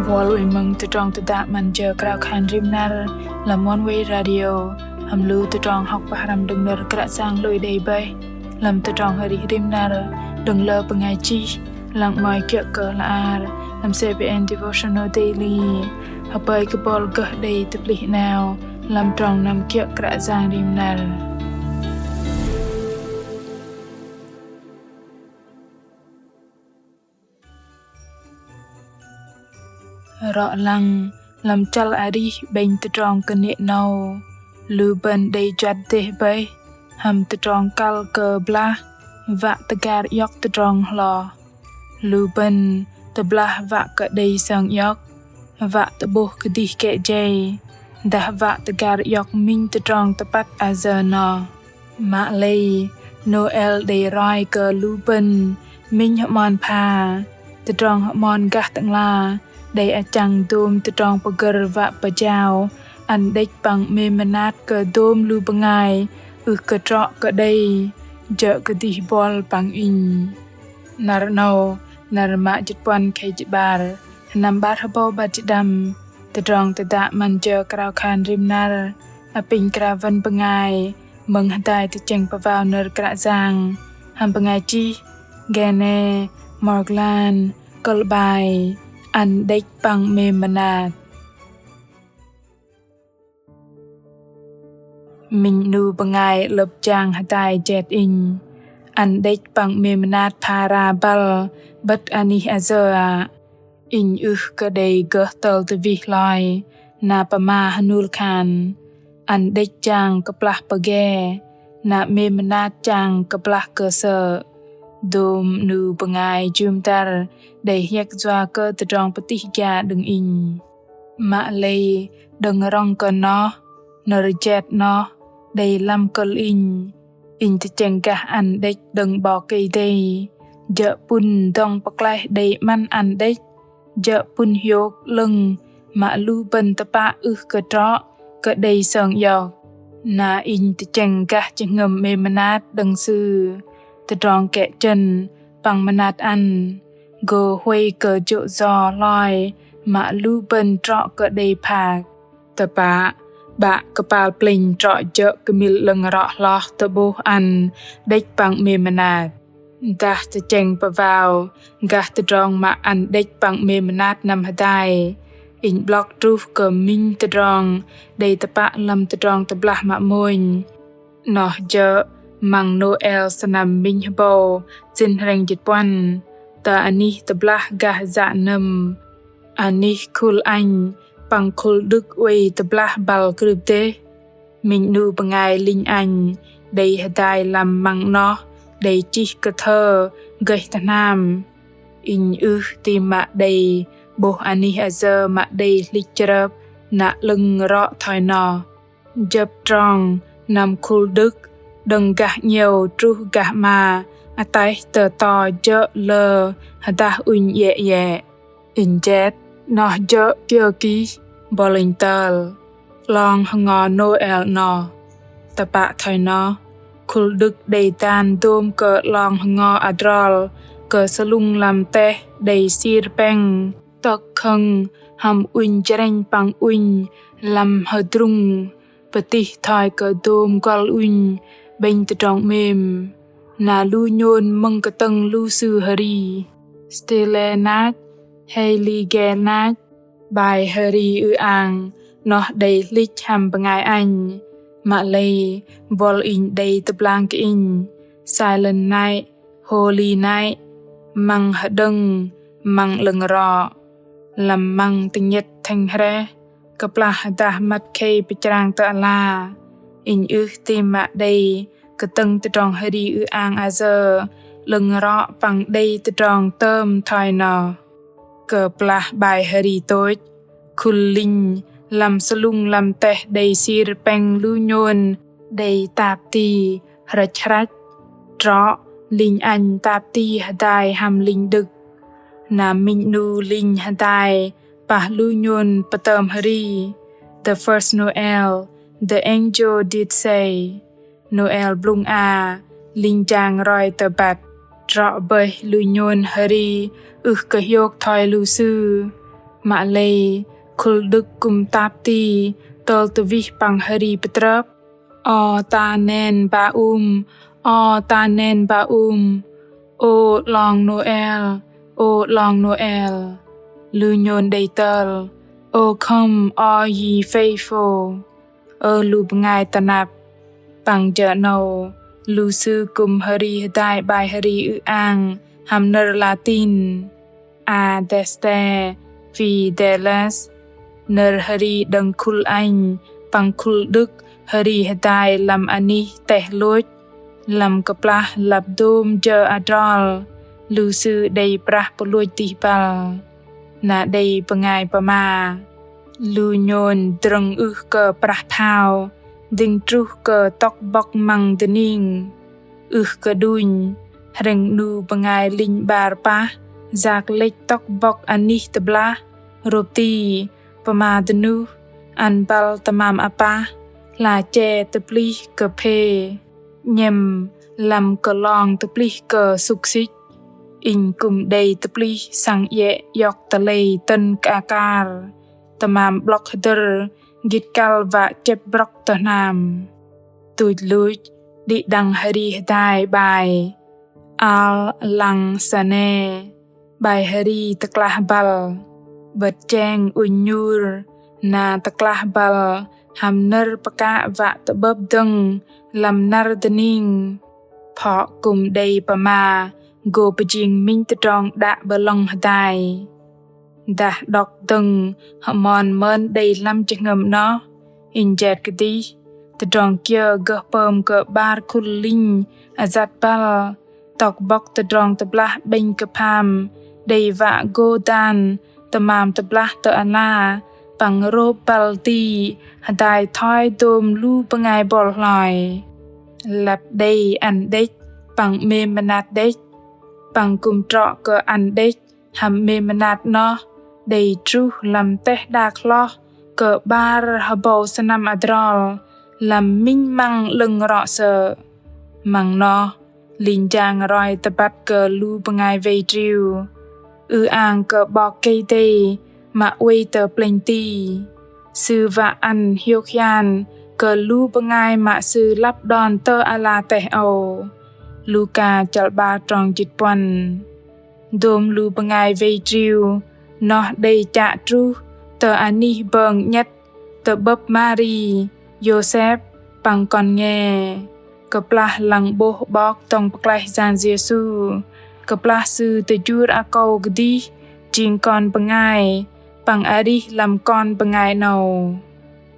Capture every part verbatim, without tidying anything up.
Buăl oei mơ̆ng tơdrong tơdă 'Măn Jơ Krao Khan Rim Năr lăm Oneway Radio, hăm lu tơdrong hŏk pơhrăm đơ̆ng nơ̆r Kră Yang lui đei bơih lăm tơdrong arih rim năr đơ̆ng lơ bơngai chih, lăng 'mơ̆i kiơ̆ kơ hla bơar lăm C B N Devotional Daily. Hơpơi kơ buăl gơh đei tơplih 'nao lăm trong năm kiơ̆ Kră Yang rim năr. Rŏ lăng lăm chăl arih 'bĕnh tơdrong kơnê̆ 'nâu, lu bơ̆n đei juăt dêh bơih hăm tơdrong kăl kơ blah wă tơgar iŏk tơdrong hloh. Lu bơ̆n tơblah wă kơ đei sơng iŏk, wă tơ'bôh kơdih kĕ jei, dah wă tơgar iŏk minh tơdrong tơpăt ayơ noh. Mă lei, Nôel đei roi kơ lu bơ̆n minh hơmon pha, tơdrong hơmon gah Tơ'ngla đei achăng dôm tơdrong pơgơ̆r wă pơjao ăn đĕch păng 'mêm mơnat kơ dôm lu bơngai ưh kơ trŏ kơ đei, jơ̆ kơdih buăl păng inh. Năr 'nâu, năr mă jĭt puăn khei jĭt 'bar, sơnăm 'bar hơbâu 'bar jĭt đăm, tơdrong tơdă 'Măn Jơ Krao Khan Rim Năr apinh krao wăn bơngai mơ̆ng hơdai tơchĕng pơwao nơ̆r Kră Yang, hăm bơngai chih Gene Morglan, kơ̆l 'bai Ăn đĕch păng 'mêm mơnat. Minh 'nu bơngai 'lơ̆p jang hơdai jet inh: Ăn đĕch păng 'mêm mơnat phara băl 'bơ̆t anih ayơ. Inh ưh kơ đei gơh tơl tơwih hloi na pơma hơnul khan: Ăn đĕch jang kơplah pơge, na 'mêm mơnat jang kơplah kơsơ̆. Dôm 'nu bơngai jŭm dăr đei hiĕk yua kơ tơdrong pơtih gia đơ̆ng inh. Mă lei đơ̆ng rŏng kơ noh, nơ̆r jet noh đei lăm kơ̆l inh. Inh tơchĕng gah ăn đĕch đơ̆ng 'Bok Kei-Dei, jơ̆ pŭn dŏng pơklaih đei 'măn ăn đĕch, jơ̆ pŭn hiôk 'lơ̆ng mă lu bơ̆n tơpă ưh kơ trŏ kơ đei sơng iŏk. Na inh tơchĕng gah jơhngơ̆m 'mêm mơnat đơ̆ng Sư, tơdrong kĕ chơ̆n păng mơnat ăn, gô huay kơ jô̆ yo hloi mă lu bơ̆n trŏ kơ đei phak. Tơpă, 'bă kơpal plĕnh trŏ jơ̆ kơmil 'lơ̆ng rŏ hloh tơ'bôh ăn đĕch păng 'mêm mơnat. Dah tơchĕng pơwao gah tơdrong mă ăn đĕch păng 'mêm mơnat năm hơdai, inh 'blŏk truh kơ minh tơdrong đei tơpă lăm tơdrong tơblah mă mônh. Noh jơ̆ măng Nôel sơnăm minh hơbâu sĭn hrĕng jĭt puăn, tơ anih tơblah gah yă nơ̆m. Anih Khul Anh păng Khul Đức oei tơblah băl krưp dêh. Minh 'nu bơngai linh anh đei hơdai lăm măng noh đei chih kơ thơ gơih tơ hnam. Inh ưh ti mă đei 'bôh anih ayơ mă đei hlĭch chrơp na 'lơ̆ng rŏ thoi noh. Jơ̆p trong năm Khul Đức đơ̆ng gah 'ngiĕo truh gah 'ma ataih tơto jơ̆ lơ hơdah ŭnh iĕ iĕ. Inh jet noh jơ̆ kiơ kih, buăl inh tơl 'long hơngo Nôel noh. Tơpă thoi noh, Khul Đức đei dan dôm kơ 'long hơngo adrol kơ sơlŭng lăm teh đei sir pĕng, tŏk khơ̆ng hăm ŭnh jrĕnh păng ŭnh lăm hơdrŭng pơtih thoi kơ dôm gŏl ŭnh 'bĕnh tơdrong 'mêm. Na lu nhôn mơ̆ng kơtơ̆ng lu sư hri, Stille Nacht, Heilige Nacht, 'bai hri ư-ang noh đei hlĭch hăm bơngai Anh. Mă lei buăl inh đei tơblang kơ inh Silent Night, Holy Night, măng hơđơ̆ng, măng 'lơ̆ng rŏ. Lăm măng tơnhĕt thĕng hrĕh, kơplah hơdah măt khei pơchrang tơ ala, inh ưh ti mă đei kơtơ̆ng tơdrong hri ư-ang ayơ 'lơ̆ng rŏ păng đei tơdrong tơm thoi noh. Kơplah 'bai hri tôch, Khul Linh lăm sơlŭng lăm teh đei sir pĕng lu nhôn đei tap ti hrĕch hrăch. Trŏ linh anh tap ti hơdai hăm linh Đức. Na minh 'nu linh hơdai pah lu nhôn pơtơm hri, The First Noel, The Angel Did Say. Nôel blŭng a, linh jang roi tơbăt. Trŏ bơih lu nhôn hri ưh kơ hiôk thoi lu sư. Mă lei khul đơ̆k kư̆m tap ti tơl tơwih păng hri pơtrơp: Ô ta nen ba um, ô ta nen ba um, ô 'long Nôel, ô 'long Nôel. Lu nhôn đei tơl: Oh come, all ye faithful. Ơ lu bơngai tơnap. Păng jơ 'nâu, lu sư kư̆m hri hơdai bai hri ư-ang hăm nơ̆r Latin: Adeste Fideles. Nơ̆r hri đơ̆ng khul Anh păng khul Đức hri hơdai lăm anih teh lôch. Lăm kơplah lăp dôm jơ adrol, lu sư đei prah pơlôch dih băl. Na đei bơngai pơma: Lu nhôn drơ̆ng ưh kơ prah phao, dĭng truh kơ tŏk bŏk măng dơning. Ưh kơ đunh, hrĕng 'nu bơngai linh 'bar pah yak lĕch tŏk bŏk anih tơblah, rôp ti pơma dơnuh ăn băl tơmam apah, hla che tơplih kơ phê, 'nhĕm lăm kơlong tơplih kơ sŭk sĭch. Inh kư̆m đei tơplih săng iĕ iŏk tơlei tơ̆n akar, tơmam 'blŏk hơdơ̆r gĭt kăl wă chĕp brŏk tơ hnam. Tuch luch, đĭ đăng hri hơdai bai Al Lăng Sane, bai hri tơklah băl. 'Bơ̆t cheng ŭnh nhur, na tơklah băl hăm nơ̆r pơkă wă tơ'bơ̆p dơ̆ng lăm năr dơning. Phŏ kư̆m đei pơma gô pơjing minh tơdrong đă 'bơ̆lŏng hơdai. Dah đŏk dơ̆ng hơmon mơn đei lăm jơhngơ̆m 'noh, inh jet kơdih, tơdrong kiơ gơh pơm kơ 'bar khul linh ayăt băl, tŏk bŏk tơdrong tơblah 'bĕnh kơpham đei wă gô dan tơmam tơblah tơ ala păng rôp băl ti hơdai thoi dôm lu bơngai bol hloi. Lăp đei ăn đĕch păng 'mêm mơnat đĕch, păng kư̆m trŏ kơ ăn đĕch hăm 'mêm mơnat 'noh đei truh lăm teh đak hloh kơ 'bar hơbâu sơnăm adrol lăm minh măng 'lơ̆ng rŏ sơ̆. Măng noh linh jang roi tơbăt kơ lu bơngai wei triu ư-ang kơ 'Bok Kei-Dei mă oei tơ plĕnh ti. Sư wă ăn hiôk hian kơ lu bơngai mă Sư lăp đon tơ ala teh âu. Luka chăl 'bar trong jĭt puăn. Dôm lu bơngai wei triu noh đei chă truh tơ anih bơng 'nhĕt tơ'bơ̆p Mari, Yôsep păng kon nge. Kơplah lăng 'bôh 'Bok Dŏng Pơklaih Yang Yêsu, kơplah Sư tơjur akâu kơdih jing kon bơngai păng arih lăm kon bơngai 'nâu.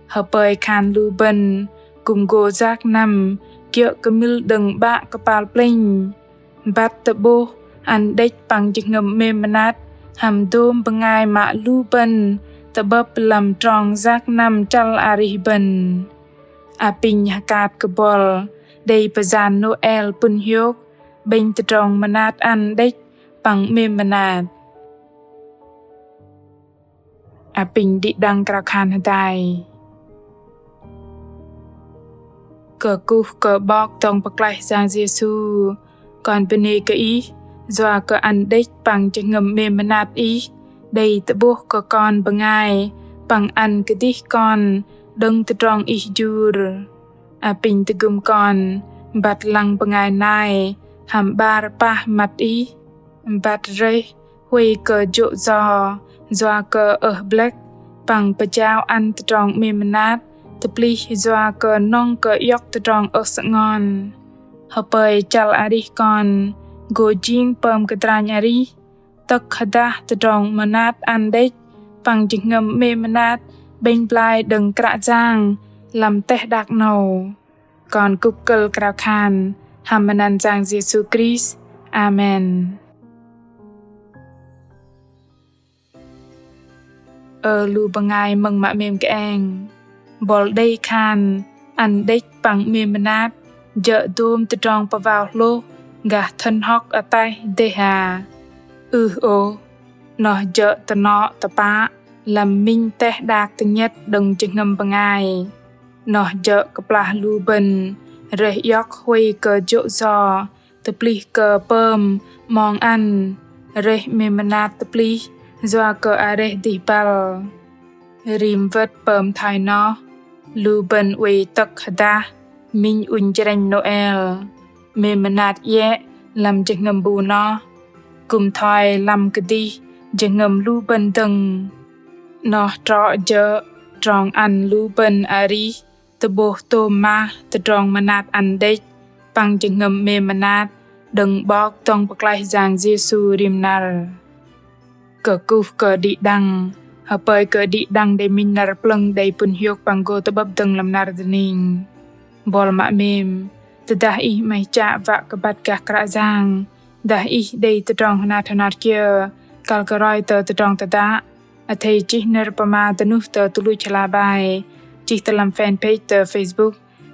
Hơpơi khan lu bơ̆n kư̆m gô yak năm kiơ̆ kơmil đơ̆ng 'Bă kơpal plĕnh. Băt tơ'bôh ăn đĕch păng jơhngơ̆m 'mêm mơnat hăm dôm bơngai mă lu bơ̆n tơ'bơ̆p lăm trong yak năm chăl arih bơ̆n. Apinh hơkat kơ buăl đei pơyan Nôel pŭn hiôk 'bĕnh tơdrong mơnat ăn đĕch păng 'mêm mơnat. Apinh đĭ đăng krao khan hơdai. Kơkuh kơ 'Bok Dŏng Pơklaih Yang Yêsu, kon bơnê kơ Ih yua kơ ăn đĕch păng jơhngơ̆m 'mêm mơnat Ih đei tơ'bôh kơ kon bơngai păng ăn kơdih kon đơ̆ng tơdrong Ih jur. Apinh tơgŭm kon băt lăng bơngai nai hăm 'bar pah măt Ih, băt rơih huay kơ jô̆ yo yua kơ ơh blĕk, păng pơjao ăn tơdrong 'mêm mơnat tơplih yua kơ nŏng kơ iŏk tơdrong ơh sơngon. Hơpơi chăl arih kon gô jing pơm kơdranh arih, tơ̆k hơdah tơdrong mơnat ăn đĕch păng jơhngơ̆m 'mêm mơnat 'bĕnh blai đơ̆ng Kră Yang lăm teh đak 'nâu. Kon kŭp kơ̆l krao khan hăm măt Yang Yêsu Krist. Amen. Ơ lu bơngai mơ̆ng mă 'mêm kơeng. Buăl đei khan ăn đĕch păng 'mêm mơnat jơ̆ dôm tơdrong pơwao hlôh gah thơ̆n hŏk ataih dêh a? Ưh ôh. Noh jơ̆ tơnŏ tơpă lăm minh teh đak tơngiĕt đơ̆ng jơhngơ̆m bơngai. Noh jơ̆ kơplah lu bơ̆n rơih iŏk huay kơ jô̆ yo tơplih kơ pơm 'mong ăn, rơih 'mêm mơnat tơplih Yua kơ areh dih băl, rim wơ̆t pơm thoi noh, lu bơ̆n oei tơ̆k hơdah minh ŭnh jrĕnh Nôel. Mĕm mơnat iĕ lăm jơhngơ̆m bu noh, kư̆m thoi lăm kơdih jơhngơ̆m lu bơ̆n dơ̆ng. Noh trŏ jơ̆ trong ăn lu bơ̆n arih tơ'bôh tôm mah tơdrong mơnat ăn đĕch păng jơhngơ̆m mĕm mơnat đơ̆ng 'Bok dŏng pơklaih Yang Yêsu rim năr. Kơkuh kơ đĭ đăng, hơpơi kơ đĭ đăng đei minh năr plơ̆ng đei pŭn hiôk păng gô tơ'bơ̆p dơ̆ng lăm năr dơning. Buăl mă mĕm, tơdah ih 'maih chă wă kơ băt gah Kră Yang, dah ih đei tơdrong hơnat hơnat kiơ kăl kơ roi tơ tơdrong tơdă, athei chih nơ̆r pơma dơnuh tơ tơluch hla bơar, chih tơ lăm fanpage tơ Facebook,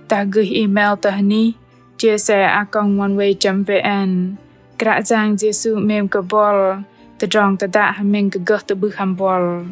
dah gơih email tơ hơnih chia sẻ a còng oneway chấm vn. Kră Yang Yêsu 'mêm kơ buăl, tơdrong tơdă hơmĕng kơ gơh tơ'bưh hăm buăl.